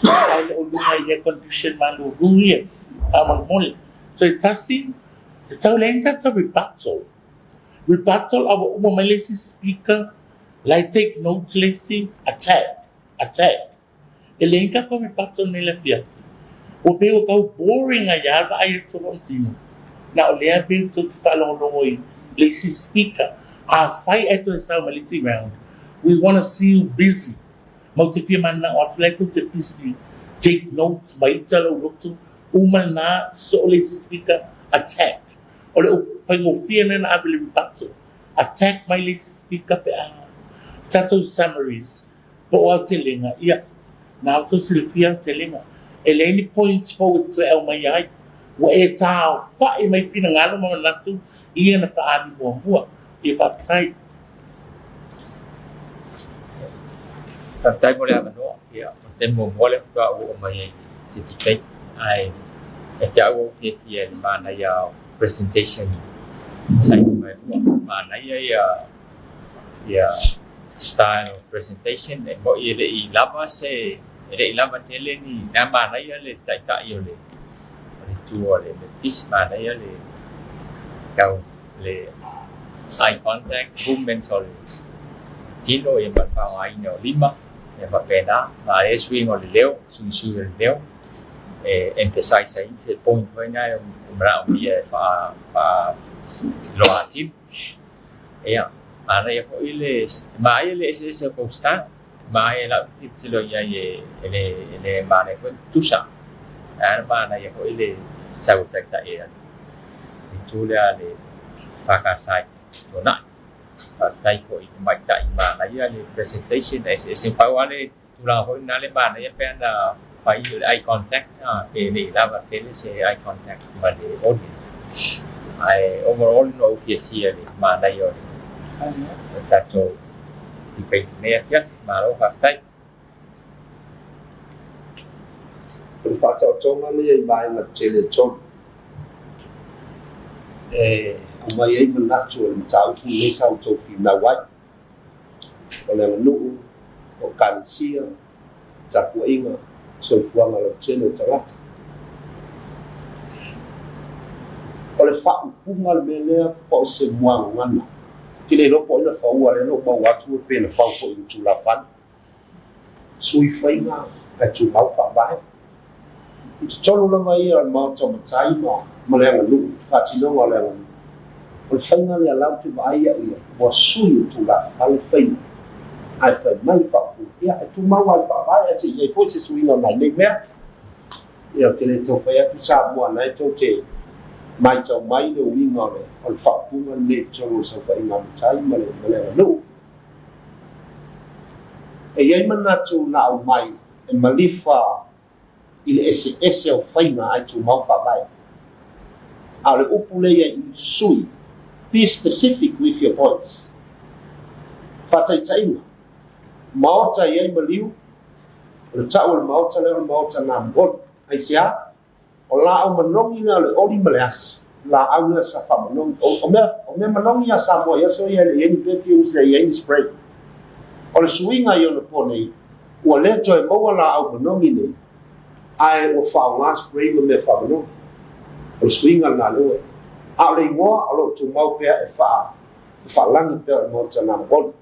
ae le o luga i air condition malulu ia, faamolemole. So e tasi, e tau leai ni tatou rebuttal. Rebuttal a ua uma mai le isi speaker, la e take notes le isi, attack, attack. E leai ni tatou rebuttal nei le afiafi. Ua pei ua tau boring ai lava vaai atu o faamasino. Na o lea pei tou te faalogologo i le isi speaker. Afai ae toe sau mai le isi round, we want to see you busy. Matou te fia mananao atu la e tou te busy, take notes, ma ita lou loto, uma lena, soo le isi speaker, attack. O le upu faigofie lena na ave i le rebuttal. Attack mai le isi speaker pe a tatou summaries po o aotelega, ia, na outou silafia aotelega. E leai ni points forward toe aumai ai. Ua e taofa'i mai finagalo ma manatu ia na faaali muamua. Ia faafetai. Faafetai mo le avanoa. Ia, o le taimi muamua lea faatoa ou oo mai ai i se debate, ae ia te au ua ou fiafia i le manaia o presentation sa i luma e lua. Manaia ia style of presentation e mo'i e le i lava se e le i lava tele ni na manaia le taitai o le o le itu o le Methodist, manaia le tau le eye contact movements o le tino ia ma le faaaogaina o lima ia faapena ma le suiga o le leo, suisui o le leo e emphasize ai se point foi na e manaomia e faailoa atili. Ia, manaia foi le manaia le eseese o kou style, manaia i lau tilotilo i ai e le e le manaia foi le tutusa. Ae a manaia foi le sau o taitai e le itu lea a le EFKS i Tuanai. Faafetai foi i tamaitai manaia le presentation eseese. Pau lava le tulaga foi lena le manaia pe ana fai o le eye contact pe le i lava tele se eye contact ma le audience. Ae overall na ou fiafia i le manaia o le tatou debate i lenei afiafi. Malo faafetai. O le faataotoga lea i vaega tele e tolu e aumai ai manatu o le mataupu lenei sa outou finau ai. O le aganuu, o Ekalesia, tapuaiga, soifuaga lautele o tagata. O le faaupuga le mea lea po o se muagagana. Ou te le iloa po o ai na faua lea na ou maua atu pe na fau foi i le tulafale. Sui faiga ae tumau faavae. I totonu lava ia o le Maota o Matai ma ma le aganuu, faatinoga o le aganuu. O le faiga lea la ou te vaai au ia, ua sui le tulaga fale faiga ae fai mai le faaupuga, ia e tumau lava i le Faavae ae se i i ai foi se suiga o nai nei mea. Ia ou te le tau fai atu Samoa na e tou te maitau mai le uiga o le o le faaupuga lenei i totonu o le saofaiga a Matai ma le ma le aganuu. E i ai manatu na aumai e malifa i le eseese o faiga ae tumau faavae. A o le upu lea ia i sui, be specific with your points. Faataitaiga, Maota e i ai maliu, o le tau o le maota lea o le maota Namuoli. Aisea? O laau manogi lea o le oli ma le asi, laau lea sa faamanogi. O, o mea, o mea manogi a Samoa i aso ia e le i ai ni perfumes, le i ai ni spray. O le suiga i ona po nei, ua le toe maua laau manogi nei, ae ua faaaoga spray ma mea faamanogi. O le suiga lena lea ua i ai. A o le igoa o lo o tumau pea e faa, e faalagi pea o le maota Namuoli.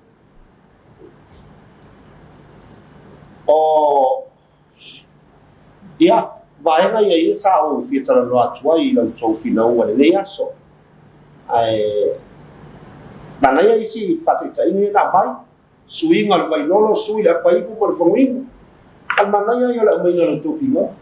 O ia vaega ia ia sa ou fia talanoa atu ai i la outou finauga i lenei aso. Ae manaia isi faataitaiga ia na aumai, suiga o le vailolo, sui le apaivu ma le faguinu. A o le manaia ia o le aumaiga o la outou finauga.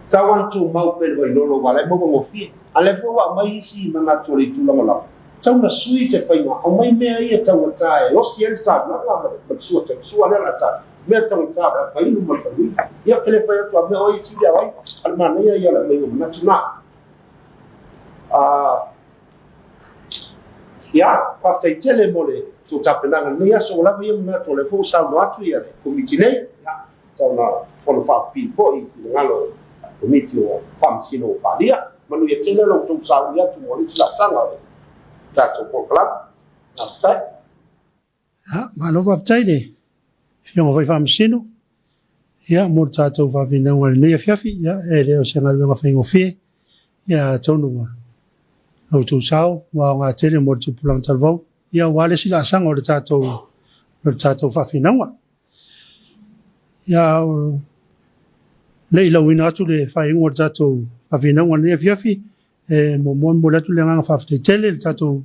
Tau lava na tumau pea i le vailolo aua o la e maua gofie. A o lea foi ua aumai isi manatu o le itu lagolago, tau na sui se faiga, aumai mea ia taugata e osi ai le taulaga ma le sua tautua lea o le a tau, mea taugata o le apainu ma le faguinu. Ia, ou te le fai atu a mea o ai sili a o ai, a o le manaia ia o le aumaiga o manatu na. Ia, faafetai tele mo le tou tapenaga i lenei aso, ua lava ia manatu o lea foi ua saunoa atu ia le Komiti nei, ia, tau na fono faapipii foi i finagalo o le Komiti o Faamasino ua faaalia. Manuia tele lo outou sauni atu mo le isi laasaga o le tatou polokalame. Faafetai. Ia, malo faafetai i le Afioga foi Faamasino, ia, mo le tatou faafinauga i lenei afiafi. Ia, e le o se galuega faigofie, ia, atonu ua lo outou sao ua aoga tele mo le tupulaga talavou, ia, aua le isi laasaga o le tatou, o le tatou faafinauga. Ia, o le i lauina atu le faaiuga o le tatou faafinauga i lenei afiafi, e muamua momoli atu le agaga faafetai tele i le tatou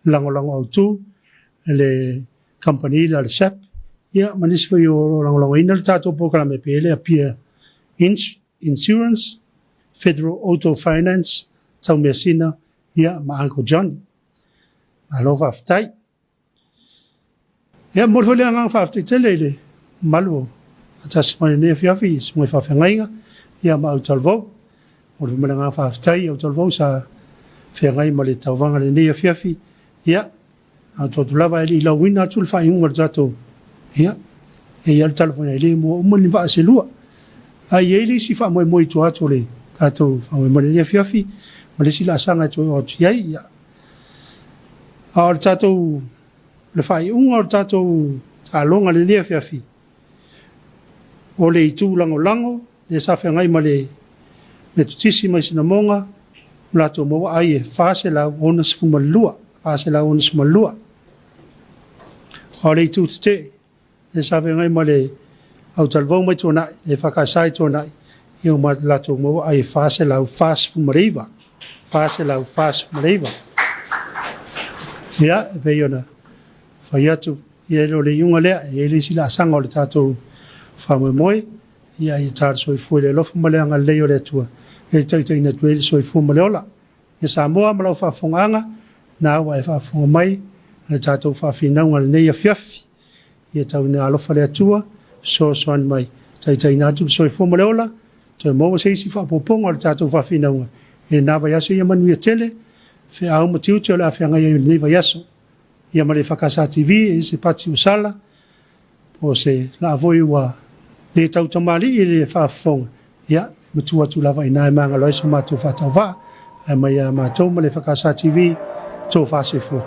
lagolago autu i le kamupani lea a le SAP, ia ma nisi foi o lo o lagolagoina le tatou polokalame pei le Apia Insurance, Federal Auto Finance, Taumeasina, ia ma Uncle Johnny. Malo faafetai. Ia, momoli foi le agaga faafetai tele i le mamalu o faatasi mai lenei afiafi i susuga i faafeagaiga ia ma autalavou. Momoli foi ma le agaga faafetai i autalavou sa feagai ma le tauvaga i lenei afiafi. Ia, atu atu lava ae le i lauina atu le faaiuga o le tatou, ia, e i ai le tala foi e le mua uma ni vaa se lua. Ae i ai le isi faamoemoe i tua atu o le tatou faamoemoe i lenei afiafi ma le isi laasaga e toe oo atu i ai. Ia, A o le tatou, le faaiuga o le tatou taaloga i lenei afiafi, o le itu lagolago lea sa feagai ma le Metotisi mai Sinamoga, ua latou maua ai e 462, 462. A o le itu tetee, lea sa feagai ma le autalavou mai Tuanai, le EFKS i Tuanai, ia ua latou maua ai e 449, 449. Ia, e pei ona fai atu, ia e le o le iuga lea, e i ai le isi laasaga o le tatou faamoemoe, ia ia ta le soifua i le alofa ma le agalelei o le Atua, e taitaiina atu ai le soifua ma le ola. Ia Samoa ma lau faafofogaaga, na ua e faafofoga mai i le tatou faafinauga i lenei afiafi. Ia tau ina alofa le Atua, fesoasoani mai, taitaiina atu le soifua ma le ola, toe maua se isi faaopoopoga o le tatou faafinauga i lena vaiaso. Ia manuia tele feau ma tiute o le a feagai ai i lenei vaiaso. Ia ma le EFKS TV, e i ai se pati ua sala, po o se laa foi ua le tautamalii i le faafofoga, ia, e matua atu lava i ina e magalo ai so matou faatauvaa, ae mai ia matou ma le EFKS TV, tofa soifua.